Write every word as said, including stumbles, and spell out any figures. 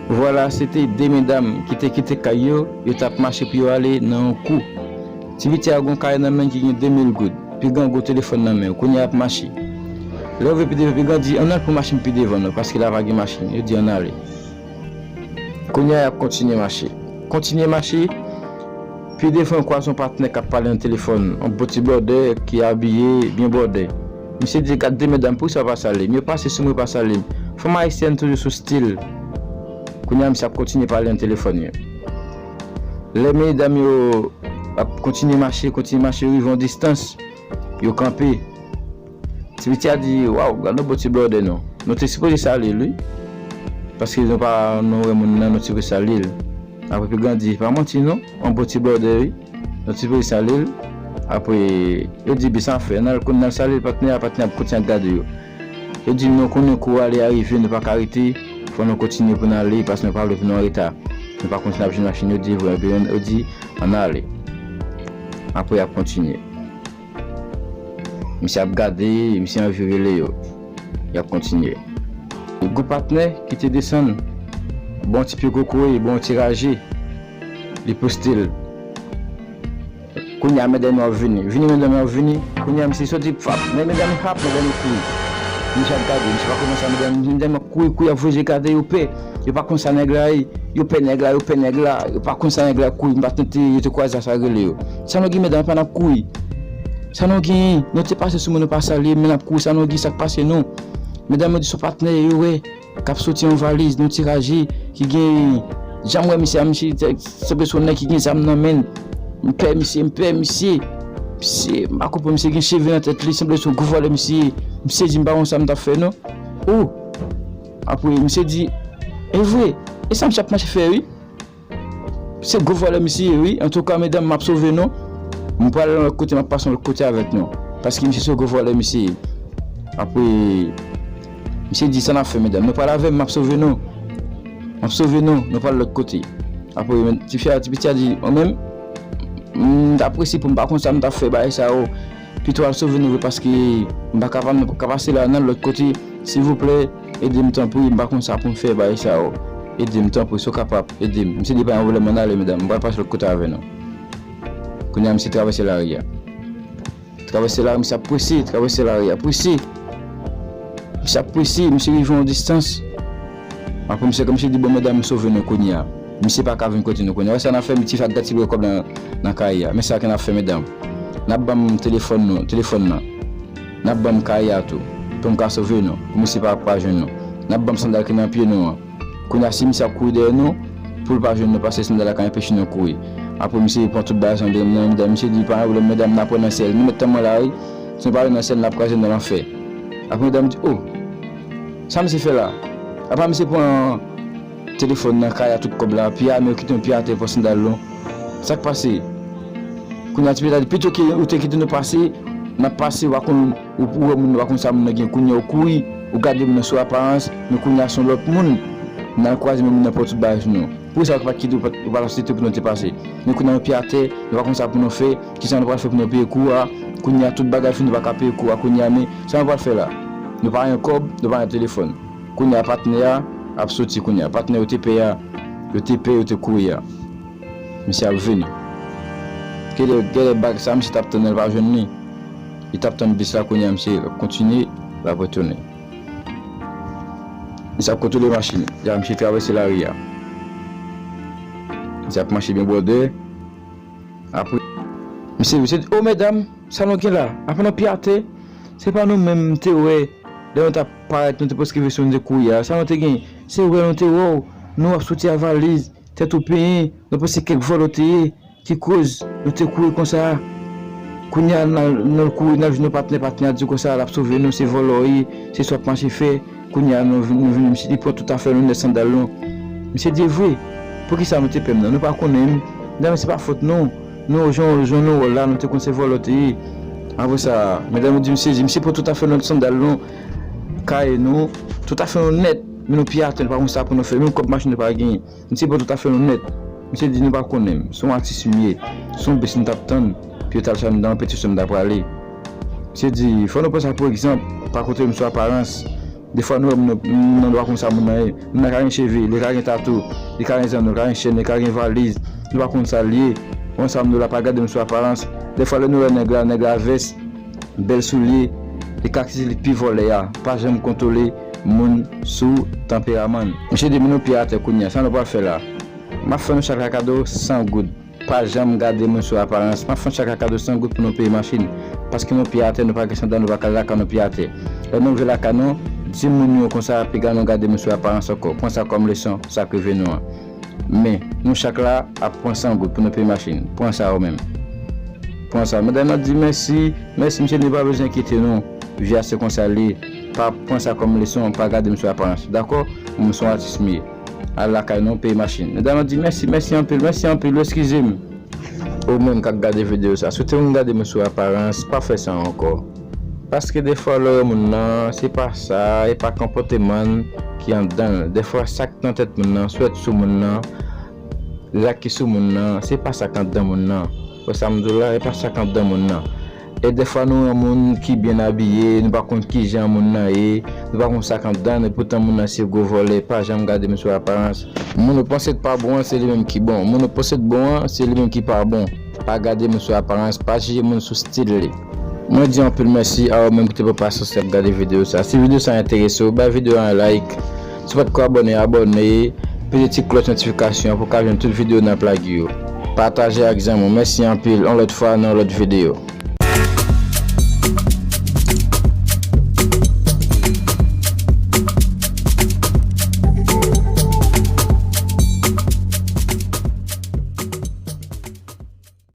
Vwala, se te de medam ki te kite kay yo, yo t ap mache pou yo ale nan yon kou. Ti piti a gen yon kay nan men ki gen de mil goud, pi gran gwo telefòn nan men yo, kounye a y ap mache. Lè yo rive pi devan, pi gran di, "Ann al pou machin pi devan non, paske la pa gen machin." Yo di, "Ann ale." Kounye a y ap kontinye mache. Kontinye mache, pi devan, yo kwaze yon patnè k ap pale nan telefòn, yon bon ti blòdè ki abiye byen blòdè. Misye di, "Gad de medam, poukisa yo pa salye m? Yo pase sou mwen, yo pa salye m." Fanm ayisyèn toujou sou stil. Kounye a, misye ap kontinye pale nan telefòn yo. Lè medam yo ap kontinye mache, kontinye mache, yo rive yon distans, yo kanpe. Ti piti a di, "Waw, gad yon bon ti blòdè non. Nou te sipoze salye l, wi. Paske nou pa, nou wè moun nan, nou te sipoze salye l." Apre pi gran di, "Pa manti non, yon bon ti blòdè, wi. Nou te sipoze salye l." Apre, yo di, "Byen, sa fè, n al, n al salye l, patnè a, patnè a ap kontinye ap gade yo." Yo di, "Nou konnen kou ale a rive, nou pa ka rete, fò nou kontinye pou n ale, paske nou pa vle pou nou an reta. Nou pa konn si n ap jwenn machin." Yo di, "Vre, byen," yo di, "Ann ale." Apre, y ap kontinye. Misye ap gade, misye anvi rele yo. Y ap kontinye. Gwo patnè ki te desann, bon ti pye kokoye, bon ti raje, li poste l. Kounye a, medam yo ap vini. Vini, medam yo ap vini. Kounye a, misye soti, pap, men medam yo pap, medam yo kouri. Misye ap gade, misye pa konn sa, medam, medam yo ap kouri, kouri, ap voye je gade, yo pè. Yo pa konn sa nèg la ye. Yo pè nèg la, yo pè nèg la. Yo pa konn sa nèg la kouri, m pa tande yo te kwaze a sa rele yo. Sa nou gen, medam, pa n ap kouri. Sa nou gen, nou te pase sou moun, nou pa salye, men n ap kouri, sa nou gen, sa k pase nou? Medam yo di se patnè yo wè, k ap soti yon valiz, yon ti raje, ki gen, jan m wè misye a, misye te sanble se yon nèg ki gen zam nan men l. M pè misye, m pè misye. Misye, m pa konprann, misye gen cheve nan tèt li, sanble se yon gwo vòlè misye ye. M sezi, m pa konn sa m t ap fè non. O! Apre, misye di, "E vre, e sa misye ap mache fè, wi?" Se gwo vòlè misye ye, wi. Antouka, medam, m ap sove nou. M pral yon lòt kote, m ap pase yon lòt kote avèk nou. Paske misye se gwo vòlè misye ye. Apre, misye di, "Sa n ap fè, medam? Nou pral avè m, m ap sove nou. M ap sove nou, nou pral lòt kote." Apre, men, ti fi a, ti piti a di, "Mwen menm, m t ap resi pou m pa konn sa m t ap fè bagay sa yo." Pito al sove nou vre paske m pa ka, m pa ka pase la nan lòt kote. Silvouplè, ede m tanpri, m pa konn sa pou m fè bagay sa yo. Ede m tanpri, si w kapab, ede m. Misye di pa gen pwoblèm, ann ale medam, m pral pase lòt kote avè nou. Kounye a, misye travèse lari a. Travèse lari, misye ap prese, travèse lari a, prese. Misye ap prese, misye rive yon distans. Apre misye, kòm misye di, "Bon, medam, m sove nou kounye a." Misye pa ka vin kote nou kounye a. Wè sa n ap fè, ti fi a gad si l wè kòb la nan kay la. Men sa ke n ap fè, medam. N ap ban m telefòn nou, telefòn nan. N ap ban m kay la tou, pou m ka sove nou, pou misye pa, pa jwenn nou. N ap ban m sandal ki nan pye nou an. Kounye a, si misye ap kouri dèyè nou, pou l pa jwenn nou, paske sandal la ka anpeche nou kouri. Apre, misye pran tout bagay sa yo nan men medam. Misye di, "Pa gen pwoblèm, medam, n ap wè nan syèl. Nou mèt tanmen la, wi. Si nou pa wè nan syèl, n ap kraze nan lanfè." Apre, medam di, "O, sa misye fè la?" Apa misye pran telefòn nan kay la, tout kòb la, pye a, men yo kite yon pye atè, pran sandal nou. Sa k pase? Kounye a, ti pita di, "Pito ke ou te kite nou pase, n ap pase, w pa konn, ou, ou wè moun, w pa konn sa moun nan gen." Kounye a, ou kouri, ou gade moun nan sou aparans, men kounye a, se yon lòt moun. N al kwaze, men moun nan pran tout bagay sou nou. Poukisa ou pa t kite, ou pa t, ou pa t aksepte pou nou te pase? Men kounye a, nou pye atè, nou pa konn sa pou nou fè, kisa nou pral fè pou nou peye kou a? Kounye a, tout bagay fini, nou pa ka peye kou a. Kounye a, men sa nou pral fè la? Nou pa gen kòb, nou pa gen telefòn. Kounye a, patnè a ap soti kounye a. Patnè yo te pè a, yo te pè, yo te kouri a. Misye ap vini. Genlè, genlè bag sa, misye t ap tann nan, l pa jwenn li. Li t ap tann bis la, kounye a, misye ap kontinye, l ap retounen. Misye ap kontwole machin. Ya, misye travèse lari a. Misye ap mache byen bwòdè. Apre, misye, misye di, "O, medam, sa nou gen la? Apa nou pye atè? Se pa nou menm m te wè lè nou t ap parèt, nou te prèske rive sou nou, nou te kouri a. Sa nou te gen? Se wè nou te wè w, nou ap soti a valiz, tèt ou penyen, nou panse kèk vòlò te ye, ki koz nou te kouri konsa." Kounye a, n al, n al kouri, n al jwenn yon patnè, patnè a di konsa, l ap sove nou, se vòlò w ye, se sa w ap mache fè. Kounye a, nou vin, nou vin, misye, li pran tout afè nou nèt, sandal nou. Misye di, "E vre, poukisa nou te pè m nan? Nou pa konnen m. Medam, se pa fòt nou. Nou, jan, jan nou wè w la, nou te konn se vòlò w te ye." Apre sa, medam yo di, "M sezi." Misye pran tout afè nou nèt, sandal nou, kaye nou, tout afè nou nèt, men nou pye atè, nou pa konn sa pou nou fè. Menm kòb machin nou pa genyen. Misye pran tout afè nou nèt. Misye di, "Nou pa konnen m. Se yon atis m ye. Se yon bis m t ap tann, pou yo t al chache m nan yon petisyon m ta prale." Misye di, "Fò nou pran sa pou egzanp, pa konte m sou aparans. Defwa nou wè moun nan, nou pa konn sa moun nan ye. Moun nan ka gen cheve, li ka gen tatou, li ka gen zanno, li ka gen chèn, li ka gen valiz. Nou pa konn sa l ye. Ou konn sa m di w la, pa gade moun sou aparans. Defwa lè nou wè nèg la, nèg la vès, bèl soulye, li ka kite li pi vòlè a. Pa janm kontwole moun sou tanperaman l. Mesye di moun nou pye atè kounye a, sa nou pral fè la? M ap fè nou chak la kado san goud. Pa janm gade moun sou aparans. M ap fè chak la kado san goud pou nou peye machin. Paske nou pye atè, nou pa gen sandal, nou pa ka lakay nou pye atè. Lè nou rive lakay nou, di moun yo konsa, piga nou gade moun sou aparans ankò. Pran sa kòm leson, sa k rive nou an. Men, nou chak la ap pran san goud pou nou peye machin. Pran sa ou menm. Pran sa. Medam nan di mèsi, mèsi mesye, nou pa bezwen enkyete nou. Vi a se konsa l ye. Pa pran sa kòm leson, pa gade m sou aparans. Dakò? Mwen se yon atis m ye. Al lakay nou, peye machin. Medam nan di mèsi, mèsi anpil, mèsi anpil, eskize m. Ou menm k ap gade videyo sa, si w te konn gade moun sou aparans, pa fè sa ankò. Paske defwa lè w wè moun nan, se pa sa, e pa konpòteman l ki anndan l. Defwa sa k nan tèt moun nan, swèt sou moun nan, zak ki sou moun nan, se pa sa k anndan moun nan. Wè sa m di w la, e pa sa k anndan moun nan. E defwa nou wè moun ki byen abiye, nou pa konn kijan moun nan ye, nou pa konn sa k anndan l, epoutan moun nan se gwo vòlè, pa janm gade moun sou aparans. Moun ou panse k pa bon an, se li menm ki bon. Moun ou panse k bon an, se li menm ki pa bon. Pa gade moun sou aparans, pa jije moun sou stil li. Mwen di anpil mèsi a ou menm ki te pran pasyans ap gade videyo sa. Si videyo sa enterese w, bay videyo a yon like. Si w pa t ko abòne, abòne. Peze ti klòch notifikasyon pou w ka jwenn tout videyo n ap lage yo. Pataje ak zanmi w. Mèsi anpil. Yon lòt fwa nan yon lòt videyo.